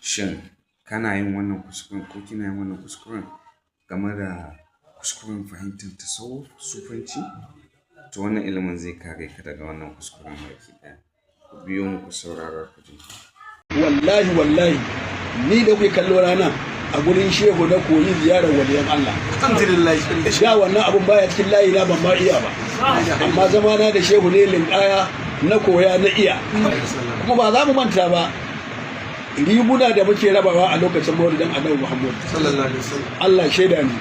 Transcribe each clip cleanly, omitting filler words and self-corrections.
Shin kana yin wannan kuskuren ko kina yin wannan kuskuren game da kuskuren fahimtar tasawuf, sufanci? To, wannan ilimin zai kare ka daga wannan kuskuren baki ɗaya. Ku biyo mu ku saurara ku ji. Wallahi, wallahi, ni da kuke kallo rana a gurin shehu na koyi ziyarar waliyan Allah. Alhamdulillah. Da wannan abun baya cikin layi na, ban ma iya ba, amma zama na da shehu ne linkaya na koya na iya. Kuma ba za mu manta ba, riguna da muke rabawa a lokacin maulidin Annabi Muhammad. Sallallahu alaihi wasallam. Allah shaida ne,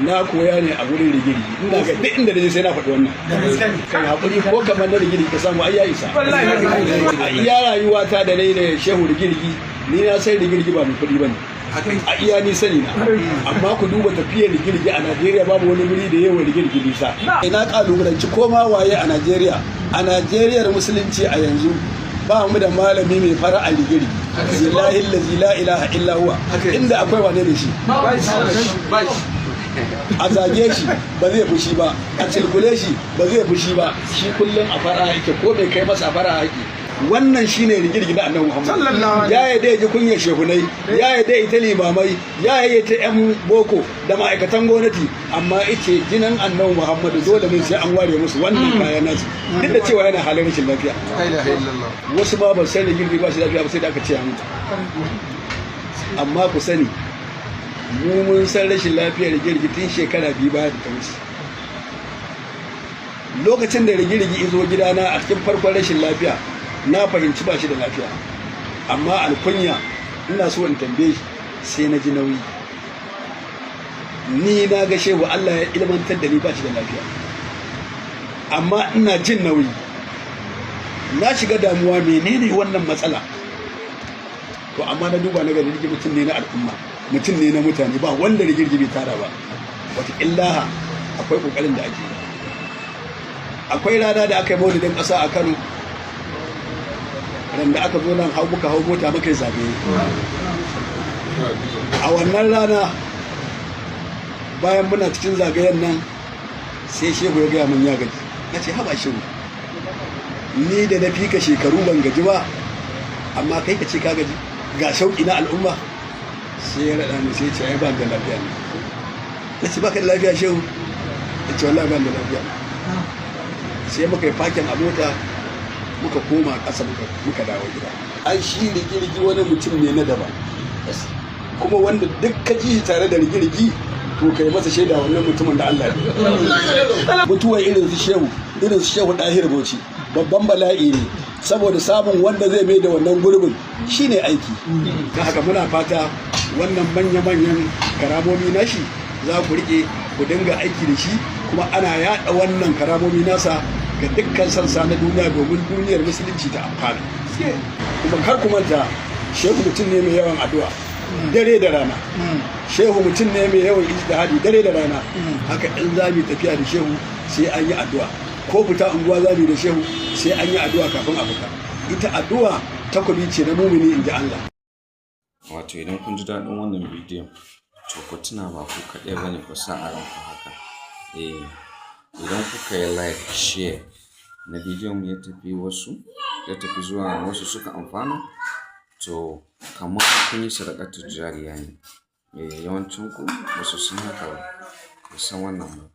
na koya ne a gurin Rigirgi. Ina ga duk inda da sai na faɗi wannan. Kai hakuri, ko kamar na Rigirgi ka samu, ai ya isa. A iya rayuwata da nayi da shehu Rigirgi, ni na sai Rigirgi ba mai kuɗi bane a iya ni sani na, amma ku duba tafiyar Rigirgi a Najeriya, babu wani wuri da yawa Rigirgi nisa. Ina kalubalanci koma waye a Najeriya, a Najeriyar musulunci a yanzu ba mu da malami mai fara a Rigirgi. Billahi allazi la ilaha illa huwa, inda akwai, wane ne shi? A zage shi ba zai fushi ba, a cilkule shi ba zai fushi ba. Shi kullum a fara yake, ko bai kai masa a fara yake. Wannan shine Rigirgi da Annabi Muhammad. Ya yadda ya ji kunyar shehunai, ya yadda ita limamai, ya yadda ta yan boko da ma'aikatan gwamnati, amma ice jinin Annabi Muhammadu dole ne sai an ware musu wannan kayan nasu, duk da cewa yana halin rashin lafiya. La ilaha illallah. Wasu ma ban san Rigirgi ba shi lafiya ba sai da aka ce ya mutu. Amma ku sani, mu mun san rashin lafiyar Rigirgi tun shekara 2 baya da ta wuce, lokacin da Rigirgi izo gidana a cikin farkon rashin lafiya. Na fahimci ba shi da lafiya, amma alkunya ina so in tambaye shi, sai na ji nauyi. Ni na ga shehu, Allah ya ilmantar da ni ba shi da lafiya, amma ina jin nauyi, na shiga damuwa, menene wannan matsala? To, amma na duba na ga Rigirgi mutum ne na al'umma, mutum ne na mutane, ba wanda Rigirgi bai tara ba. Wata illaha akwai kokarin da ake yi. Akwai rana da aka yi maulidin ƙasa a Kano, ran da aka zo nan hau muka hau mota muka yi zagaye. A wannan rana, bayan muna cikin zagayen nan, sai shehu ya gaya min ya gaji. Na ce, "Haba shehu, ni da na fika shekaru ban gaji ba, amma kai ka ce ka gaji, ga shauƙi na al'umma." Sai ya raɗa ni, sai ya ce, "Ai ba da lafiya ne." Na ce, "Baka da lafiya, shehu?" Ya ce, "Wallahi ban da lafiya." Sai muka yi fakin a mota, muka koma ƙasa, muka dawo gida. Ai shi Rigirgi wani mutum ne na daban, kuma wanda duk ka ji tare da Rigirgi, to kai masa shaida wannan mutumin da Allah ne. Mutuwar irin su shehu, irin su Shehu Dahir Bauchi, babban bala'i ne, saboda samun wanda zai mai da wannan gurbin shine aiki. Don haka muna fata wannan manya-manyan karamomi nashi za ku rike, ku dinga aiki da shi, kuma ana yada wannan karamomi nasa ga dukkan sassa na duniya domin duniyar musulunci ta amfana. Kuma kar ku manta, shehu mutum ne mai yawan addu'a dare da rana, shehu mutum ne mai yawan ijtihadi dare da rana. Haka in za mu tafiya da shehu sai an yi addu'a, ko fita unguwa za mu da shehu sai an yi addu'a kafin a fita. Ita addu'a takobi ce na mumini, inji Allah. Wato idan kun ji daɗin wannan bidiyon, to ku tuna ba ku kaɗai ba ne, ku sa a ranku haka. Eh, idan kuka yi like, share na bidiyon ya tafi wasu, ya tafi zuwa wasu suka amfana, to kamar kun yi sadakatul jariya ne. Eh, yawancin ku ba su san haka ba, ba su san wannan ba.